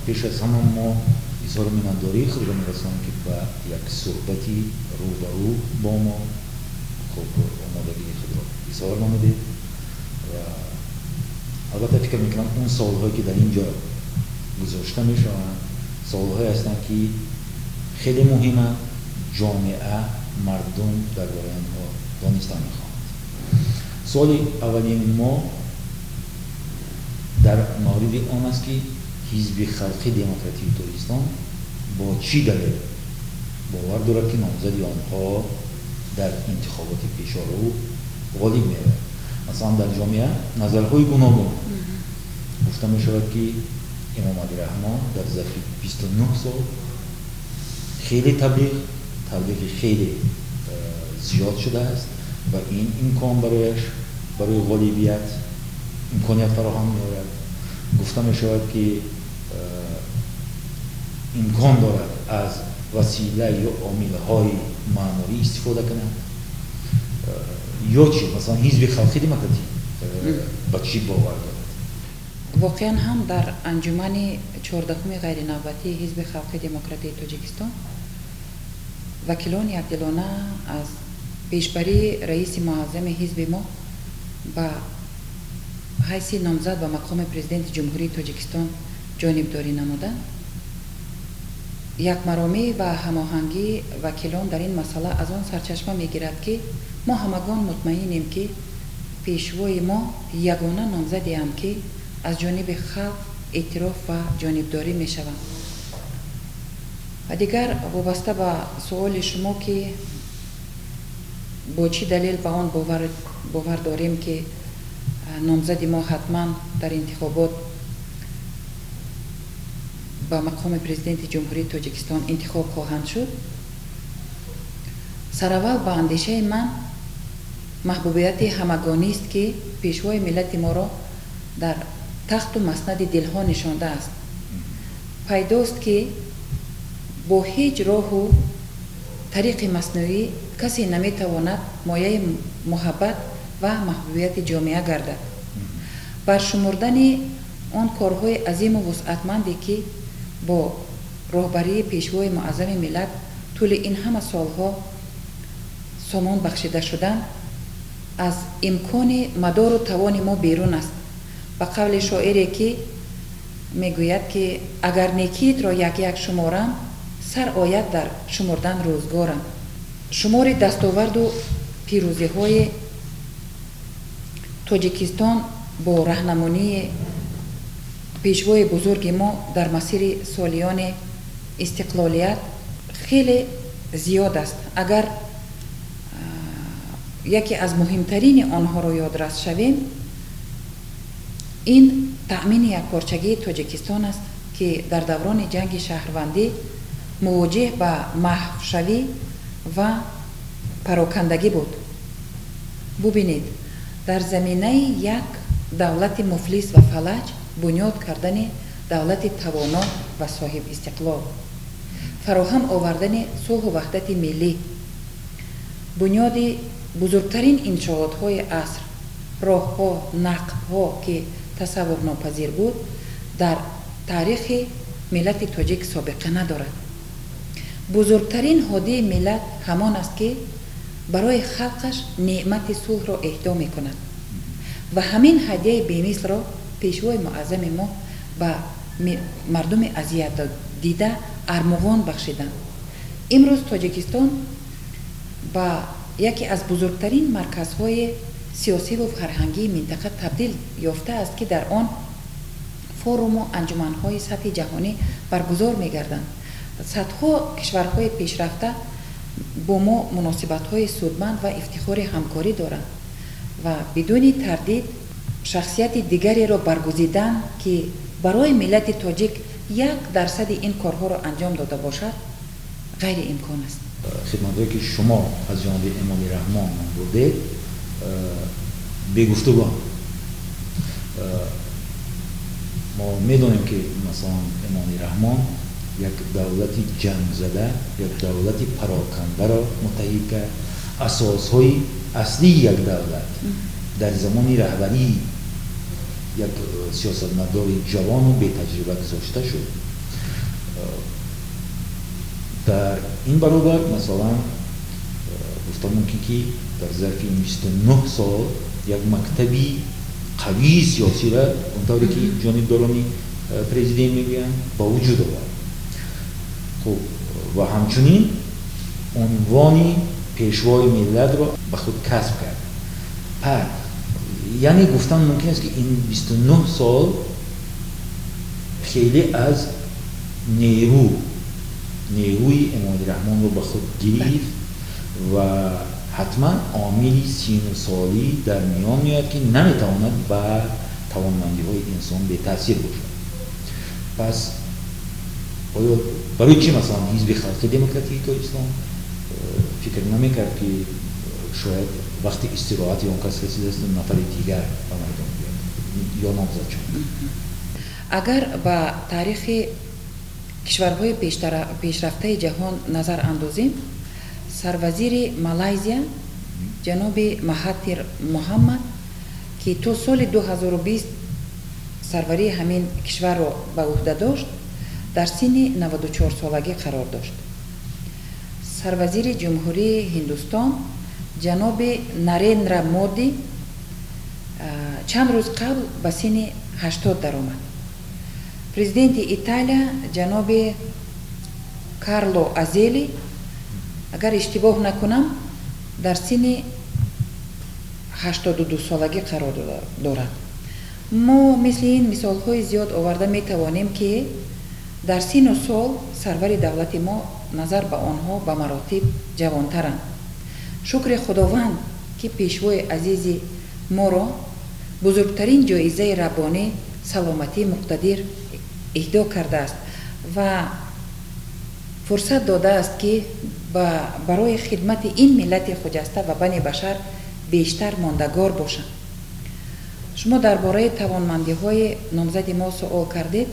Пеш аз ҳама мо изҳори миннатдории худро мерасонем, ки ба як суҳбати рӯ ба рӯ бо мо хуб омодагии худро изҳор намудед ва албатта фикр мекунам, он саволҳое, ки дар ин ҷо гузошта мешаванд, саволҳое ҳастанд, ки хеле муҳиманд, ҷомеа, мардум дар бораи онҳо донистан мехоҳанд. Суоли аввалини мо дар мавриди он аст, ки Ҳизби Халқи Демократии Тоҷикистон бо чӣ далел бовар дорад, ки номзади онҳо дар интихоботи пешорӯ ғолиб меояд. Масалан, дар ҷомеа назарҳои гуногун гуфта мешавад, ки Эмомалӣ Раҳмон дар зарфи 29 сол хеле таблиғи хеле зиёд шудааст ва ин имкон барояш барои ғолибият имконият фароҳам меорад. Гуфта мешавад, ки имкон дорад аз васила ё омилҳои маъмурӣ истифода кунад ё чӣ. Масалан, Ҳизби Халқи Демократӣ ба чӣ бовар дорад? Воқеан ҳам, дар анҷумани 14-уми ғайринавбатии Ҳизби Халқи Демократии Тоҷикистон вакилон якдилона аз пешбарии раиси муаззами ҳизби мо ба ҳайси номзад ба мақоми Президенти Ҷумҳурии Тоҷикистон ҷонибдорӣ намуданд. Якмаромӣ ва ҳамоҳангии вакилон дар ин масъала аз он сарчашма мегирад, ки мо ҳамагон мутмаинем, ки пешвои мо ягона номзадеам, ки аз ҷониби халқ эътироф ва ҷонибдорӣ мешаванд. Ва дигар, вобаста ба суоли шумо, ки бо чӣ далел ба он бовар дорем, ки номзади мо ҳатман дар интихобот ба мақоми Президенти Ҷумҳурии Тоҷикистон интихоб хоҳанд шуд, сараввал, ба андешаи ман, маҳбубияти ҳамагонист, ки пешвои миллати моро дар тахту маснади дилҳо нишондааст. Пайдост, ки бо ҳеҷ роҳу тариқи маснӯӣ касе наметавонад мояи муҳаббат ва маҳбубияти ҷомеа гардад. Баршумурдани он корҳои азиму вусъатманде, ки бо роҳбарии пешвои муаззами миллат тӯли ин ҳама солҳо сомон бахшида шуданд, аз имкони мадору тавони мо берун аст. Ба қавли шоире, ки мегӯяд, ки агар некиитро як як шуморам, сар ояд дар шумурдан рӯзгорам. Шумори дастоварду пирӯзиҳои Тоҷикистон бо раҳнамонии пешвои бузурги мо дар масири солиёни истиқлолият хеле зиёд аст. Агар яке аз муҳимтарини онҳоро ёдрас шавем, ин таъмини якпорчагии Тоҷикистон аст, ки дар даврони ҷанги шаҳрвандӣ мувоҷеҳ ба маҳвшавӣ ва парокандагӣ буд. Бубинед, дар заминаи як давлати муфлис ва фалаҷ бунёд кардани давлати тавоно ва соҳибистиқлол, фароҳам овардани сулҳу ваҳдати миллӣ, бунёди бузургтарин иншоотҳои аср, роҳҳо, нақбҳо, ки тасаввурнопазир буд, дар таърихи миллати тоҷик собиқа надорад. Бузургтарин ҳодии миллат ҳамон аст, ки барои халқаш неъмати сулҳро эҳдо мекунад, ва ҳамин ҳадияи бемислро пешвои муаззами мо ба мардуми азиятдида армуғон бахшиданд. Имрӯз Тоҷикистон ба яке аз бузургтарин марказҳои сиёсиву фарҳангии минтақа табдил ёфтааст, ки дар он форуму анҷуманҳои сатҳи ҷаҳонӣ баргузор мегарданд. Садҳо кишварҳои пешрафта бо мо муносибатҳои судманд ва ифтихори ҳамкорӣ доранд ва бидуни тардид шахсияти дигареро баргузидан, ки барои миллати тоҷик 1 дарсади ин корҳоро анҷом дода бошад, ғайриимкон аст. Хидматҳое, ки шумо аз ҷониби Эмомалӣ Раҳмон ном бурдед, бегуфтугон. Мо медонем, ки масалан Эмомалӣ Раҳмон як давлати ҷангзада, як давлати парокандаро муттаҳид кард. Асосҳои аслии як давлат дар замони раҳбарии як сиёсатмадори ҷавону бетаҷриба гузошта шуд. Дар ин баробар масалан гуфта мумкин ки дар зарфи ин 29 сол як мактаби қавии сиёсиро он тавре ки ҷонибдорони президент мегӯянд ба вуҷуд овард. Хуб, ва ҳамчунин унвони пешвои миллатро ба худ касб кард. Пас яъне гуфтан мумкин аст ки ин 29 сол хеле аз нерӯи Эмомалӣ Раҳмонро ба худ гирифт ва ҳатман омили сину солӣ дар миён меояд ки наметавонад ба тавонмандиҳои инсон бетаъсир бошад. Пас оё барои чӣ масалан Ҳизби Халқи Демократии Тоҷикистон фикр намекард ки шояд вақти истироҳати он кас расидааст, нафари дигар ба майдон биёяд ё номзад шавад? Агар ба таърихи кишварҳои пешрафтаи ҷаҳон назар андозем, сарвазири Малайзия ҷаноби Маҳатир Муҳаммад, ки то соли 2020 сарварии ҳамин кишварро ба ӯҳда дошт, дар синни 94 солагӣ қарор дошт. Сарвазири Ҷумҳурии Ҳиндустон ҷаноби Нарендра Моди чанд рӯз қабл ба синни 80 даромад. Президенти Италия ҷаноби Карло Азели, агар иштибоҳ накунам, дар синни 82 солагӣ қарор дорад. Мо мисли ин мисолҳои зиёд оварда метавонем, ки дар сину сол сарвари давлати мо назар ба онҳо ба маротиб ҷавонтаранд. Шукри Худованд, ки пешвои азизи моро бузургтарин ҷоизаи раббонӣ, саломатии муқтадир иҳдо кардааст ва фурсат додааст, ки барои хидмати ин миллати хуҷаста ва бани башар бештар мондагор бошанд. Шумо дар бораи тавонмандиҳои номзади мо суол кардед.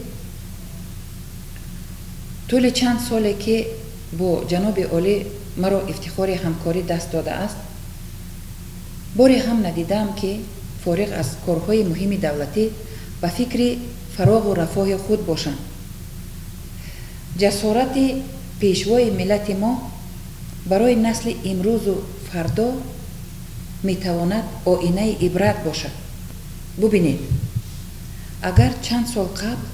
Тӯли чанд соле ки бо ҷаноби олӣ маро ифтихори ҳамкорӣ даст додааст, боре ҳам надидаам, ки фориғ аз корҳои муҳими давлатӣ ба фикри фароғу рафоҳи худ бошанд. Ҷасорати пешвои миллати мо барои насли имрӯзу фардо метавонад оинаи ибрат бошад. Бубинед, агар чанд сол қабл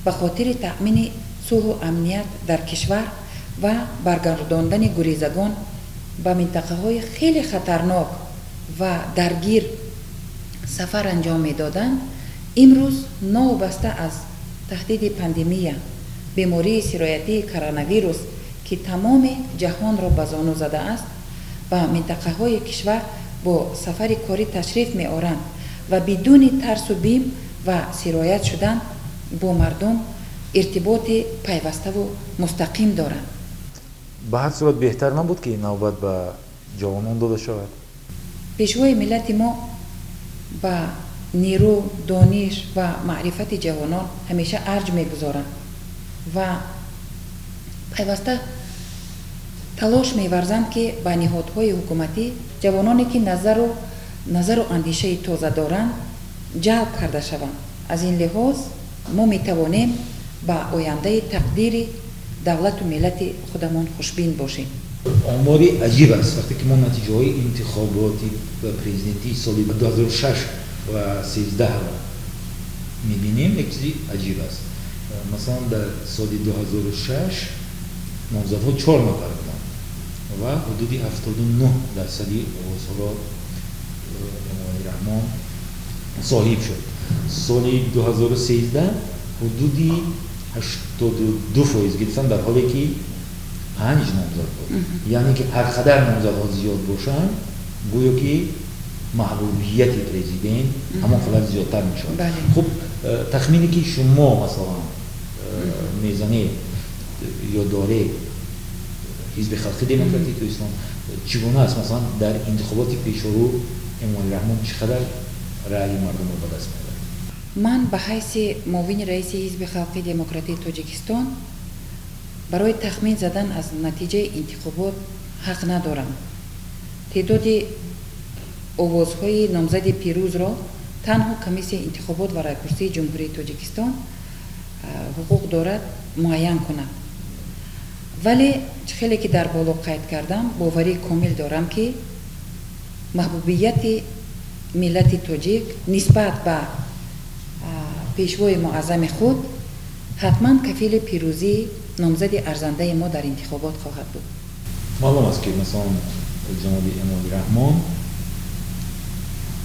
ба хотири таъмини сулҳу амният дар кишвар ва баргардондани гурезагон ба минтақаҳои хеле хатарнок ва даргир сафар анҷом медоданд, имрӯз новобаста аз таҳдиди пандемия, бемории сироятии коронавирус, ки тамоми ҷаҳонро ба зону задааст, ба минтақаҳои кишвар бо сафари корӣ ташриф меоранд ва бидуни тарсу бим ва сироят шудан бо мардум иртиботи пайваставу мустақим доранд. Ба ҳар сурат беҳтар набуд, ки навбат ба ҷавонон дода шавад? Пешвои миллати мо ба нерӯ, дониш ва маърифати ҷавонон ҳамеша арҷ мегузоранд ва пайваста талош меварзанд, ки ба ниҳодҳои ҳукуматӣ ҷавононе, ки назару андешаи тоза доранд, ҷалб карда шаванд. Аз ин лиҳоз мо метавонем ба ояндаи тақдири давлату миллати худамон хушбин бошем. Омори аҷиб аст. Вақте ки мо натиҷаҳои интихоботи президентии соли 2006 ва 13-ро мебинем, як чизи аҷиб аст. Масалан, дар соли 2006 номзадҳо чор нафар буданд ва ҳудуди 79 дарсади овозҳоро Эмомалӣ Раҳмон соҳиб шуд. Соли 2013 ҳудуди 82% гирифтан, дар ҳоле ки панҷ номзад буд. Яъне ки ҳар қадар номзадҳо зиёд бошанд, гӯё ки маҳбубияти президент ҳамон қадар зиёдтар мешавад. Хуб, тахмине ки шумо масалан мезанед ё доред, Ҳизби Халқи Демократии Тоҷикистон чӣ гуна аст? Масалан, дар интихоботи пешорӯ Эмомалӣ Раҳмон чӣ қадар раъйи мардумро ба даст меорад? Ман ба ҳайси муовини раиси Ҳизби Халқи Демократии Тоҷикистон барои тахмин задан аз натиҷаи интихобот ҳақ надорам. Теъдоди овозҳои номзади пирӯзро танҳо Комиссияи интихобот ва райпурсии Ҷумҳурии Тоҷикистон ҳуқуқ дорад. муайян кунад. Вале хеле ки дар боло қайд кардам, боварии комил дорам, ки маҳбубияти миллати тоҷик нисбат ба пешвои муаззами худ ҳатман кафили пирӯзии номзади арзандаи мо дар интихобот хоҳад буд. Маълум аст, ки масалан ҷаноби Эмомалӣ Раҳмон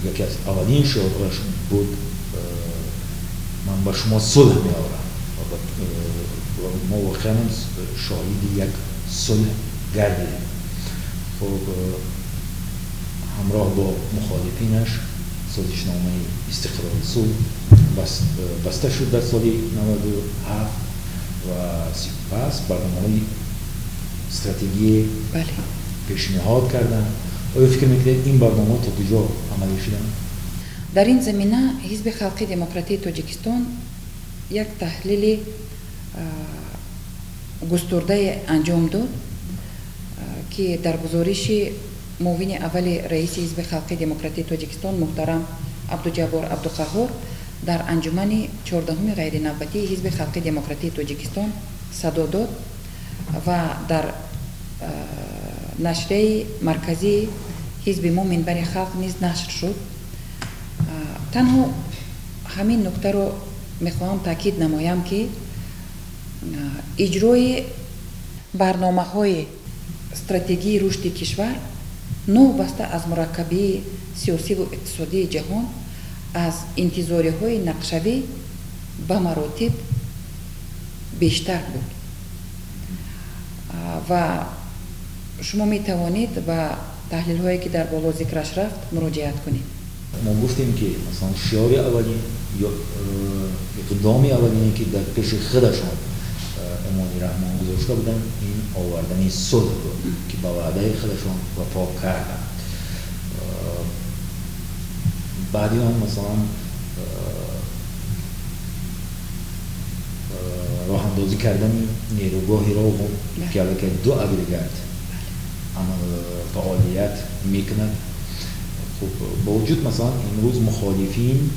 яке аз аввалин шиорҳояш буд: «Ман ба шумо сулҳ меорам». Мо воқеан шоҳиди як сулҳ гардидем. Хуб, ҳамроҳ бо мухолифинаш созишномаи истиқрори сулҳ баста шуд дар соли 97 ва сипас барномаҳои стратегие пешниҳод карданд. Оё фикр мекунед, ин барномаҳо то куҷо амалӣ шуданд? Дар ин замина Ҳизби халқии демократии Тоҷикистон як таҳлили густурдае анҷом дод, ки дар гузориши муовини аввали раиси Ҳизби халқии демократии Тоҷикистон муҳтарам Абдуҷаббор Абдуқаҳҳор дар анҷумани 14-уми ғайринавбатии Ҳизби халқии демократии Тоҷикистон садо дод ва дар нашрияи марказии ҳизби мо, Минбари халқ, низ нашр шуд. Танҳо ҳамин нуктаро мехоҳам таъкид намоям, ки иҷрои барномаҳои стратегии рушди кишвар новобаста аз мураккабии сиёсиву иқтисодии ҷаҳон аз интизориҳои нақшавӣ ба маротиб бештар буд ва шумо метавонед ба таҳлилҳое, ки дар боло зикраш рафт, муроҷиат кунед. Мо гуфтем, ки масалан шиори аввалин ё иқдоми аввалине, ки дар пеши худашон Эмомалӣ Раҳмон гузошта буданд, ин овардани сулҳ буд, ки ба ваъдаи худашон вафо карданд. Баъди он масалан роҳандозӣ кардани нерӯгоҳи Роғун, ки аллакай ду агрегат фаъолият мекунад. Хуб, бо вуҷуд масалан имрӯз мухолифин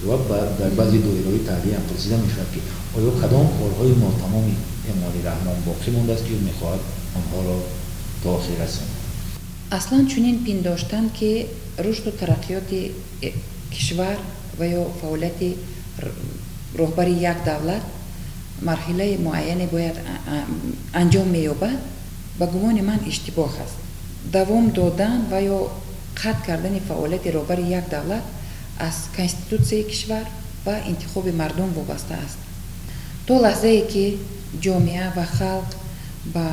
ва дар баъзе доираҳои таҳлил ҳам пурсида мешавад, ки оё кадом корҳои нотамоми Эмомалӣ Раҳмон боқӣ мондааст, ки мехоҳад онҳоро то охир расонад? Аслан чунин пиндоштанд, ки рушду тараққиёти кишвар ва ё фаъолияти роҳбари як давлат марҳилаи муайяне бояд анҷом меёбад, ба гумони ман, иштибоҳ аст. Давом додан ва ё қатъ кардани фаъолияти роҳбари як давлат аз конститутсияи кишвар ва интихоби мардум вобаста аст. То лаҳзае ки ҷомеа ва халқ ба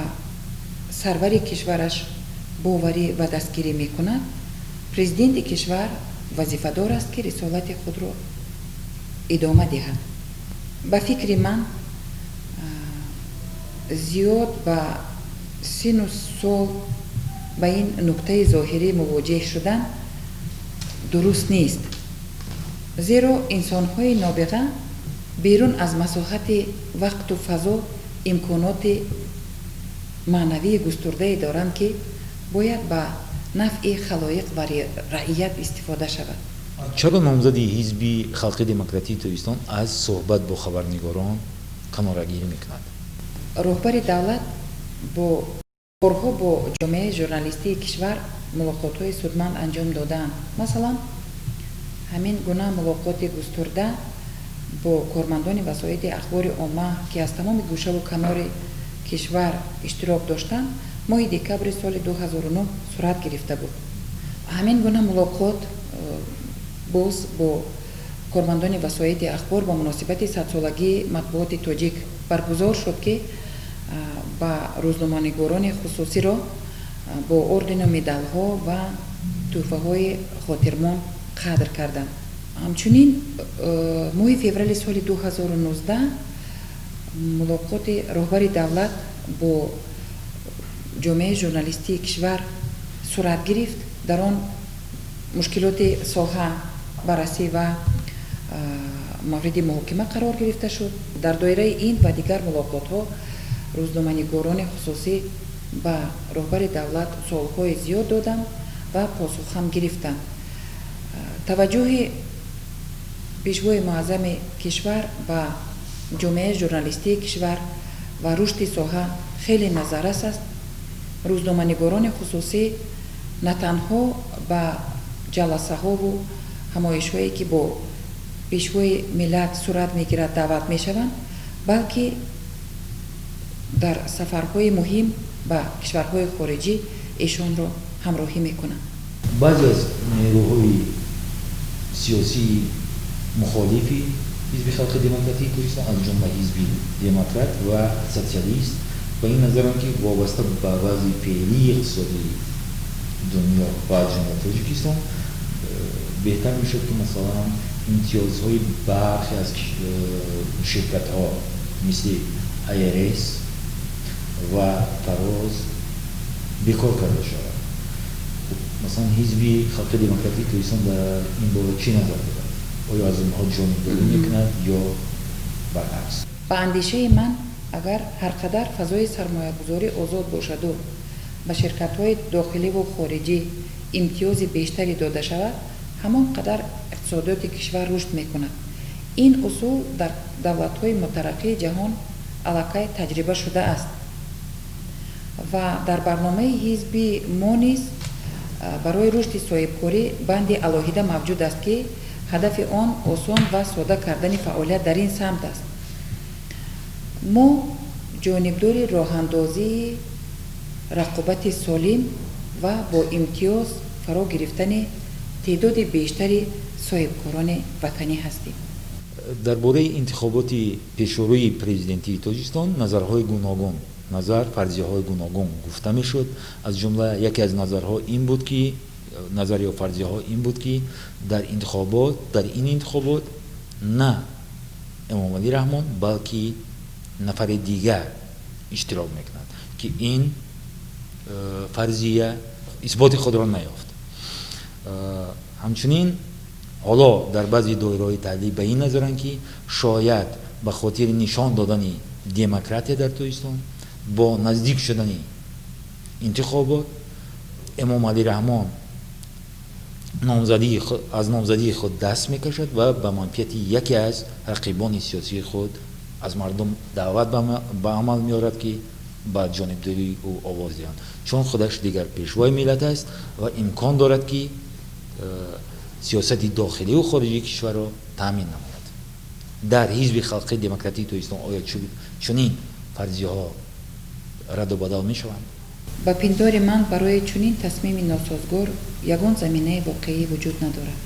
сарвари кишвараш боварӣ ва дастгирӣ мекунад, президенти кишвар вазифадор аст, ки рисолати худро идома диҳад. Ба фикри ман, зиёд ба сину сол ба ин нуктаи зоҳирӣ мувоҷеҳ шудан дуруст нест, зеро инсонҳои нобиға берун аз масоҳати вақту фазо имконоти маънавии густурдае доранд, ки бояд ба нафъи халоиқ ва раият истифода шавад. Чаро номзади Ҳизби халқи демократии Тоҷикистон аз суҳбат бо хабарнигорон канорагирӣ мекунад? Роҳбари давлат бо борҳо бо ҷомеаи журналистии кишвар мулоқотҳои судманд анҷом додаанд. Масалан, ҳамин гуна мулоқоти густурда бо кормандони васоити ахбори омма, ки аз тамоми гӯшаву канори кишвар иштирок доштанд, моҳи декабри соли 2009 сурат гирифта буд. Ҳамин гуна мулоқот боз бо кормандони васоити ахбор ба муносибати 100-солагии матбуоти тоҷик баргузор шуд, ки ба рӯзноманигорони хусусиро бо ордену медалҳо ва тӯҳфаҳои хотирмон қадр карданд. Ҳамчунин моҳи феврали соли 2019 мулоқоти роҳбари давлат бо ҷомеаи журналистии кишвар сурат гирифт. Дар он мушкилоти соҳа баррасӣ ва мавриди муҳокима қарор гирифта шуд. Дар доираи ин ва дигар мулоқотҳо рӯзноманигорони хусусӣ ба роҳбари давлат суолҳои зиёд доданд ва посух ҳам гирифтанд. Таваҷҷӯҳи пешвои муаззами кишвар ба ҷомеаи журналистии кишвар ва рушди соҳа хеле назаррас аст. Рӯзноманигорони хусусӣ на танҳо ба ҷаласаҳову ҳамоишҳое, ки бо Пешвои миллат сурат мегирад, даъват мешаванд, балки дар сафарҳои муҳим ба кишварҳои хориҷӣ эшонро ҳамроҳӣ мекунанд. Баъзе аз нерӯҳои сиёсии мухолифи Ҳизби Халқи Демократии Тоҷикистон, аз ҷумла Ҳизби Демократ ва Социалист, ба ин назаранд, ки вобаста ба вазъи феълии иқтисодии дунё ва аз ҷумла Тоҷикистон беҳтар мешуд, ки масалан имтиёзҳои бархе аз ширкатҳо, мисли ИРС ва Фароз, бекор карда шавад. Масалан, Ҳизби Халқи Демократии Тоҷикистон дар ин бора чӣ назар дорад? Оё аз онҳо ҷонибдорӣ мекунад ё баръакс? Ба андешаи ман, агар ҳар қадар фазои сармоягузорӣ озод бошаду ба ширкатҳои дохиливу хориҷӣ имтиёзи бештаре дода шавад, ҳамон қадар иқтисодиёти кишвар рушд мекунад. Ин усул дар давлатҳои мутараққии ҷаҳон аллакай таҷриба шудааст ва дар барномаи ҳизби мо низ барои рушди соҳибкорӣ банди алоҳида мавҷуд аст, ки ҳадафи он осон ва сода кардани фаъолият дар ин самт аст. Мо ҷонибдори роҳандозии рақобати солим ва бо имтиёз фаро гирифтани теъдоди бештари соҳибкорони ватанӣ ҳастем. Дар бораи интихоботи пешорӯи президентии Тоҷикистон назарҳои гуногун, назар фарзияҳои гуногун гуфта мешуд. Аз ҷумла яке аз назарҳо ин буд, ки назар ё фарзияҳо ин буд, ки дар ин интихобот на Эмомалӣ Раҳмон, балки нафари дигар иштирок мекунад, ки ин фарзия исботи худро наёфт. Ҳамчунин ҳоло дар баъзе доираҳои таҳлил ба ин назаранд, ки шояд ба хотири нишон додани демократия дар Тоҷикистон бо наздик шудани интихобот Эмомалӣ Раҳмон аз номзадии худ даст мекашад ва ба манфиати яке аз рақибони сиёсии худ аз мардум даъват ба амал меорад, ки ба ҷонибдории ӯ овоз диҳанд, чун худаш дигар пешвои миллат аст ва имкон дорад, ки сиёсати дохиливу хориҷии кишварро таъмин намояд. Дар Ҳизби Халқи Демократии Тоҷикистон оё чунин фарзияҳо радду бадал мешаванд? Ба пиндори ман, барои чунин тасмими носозгор ягон заминаи воқеӣ вуҷуд надорад.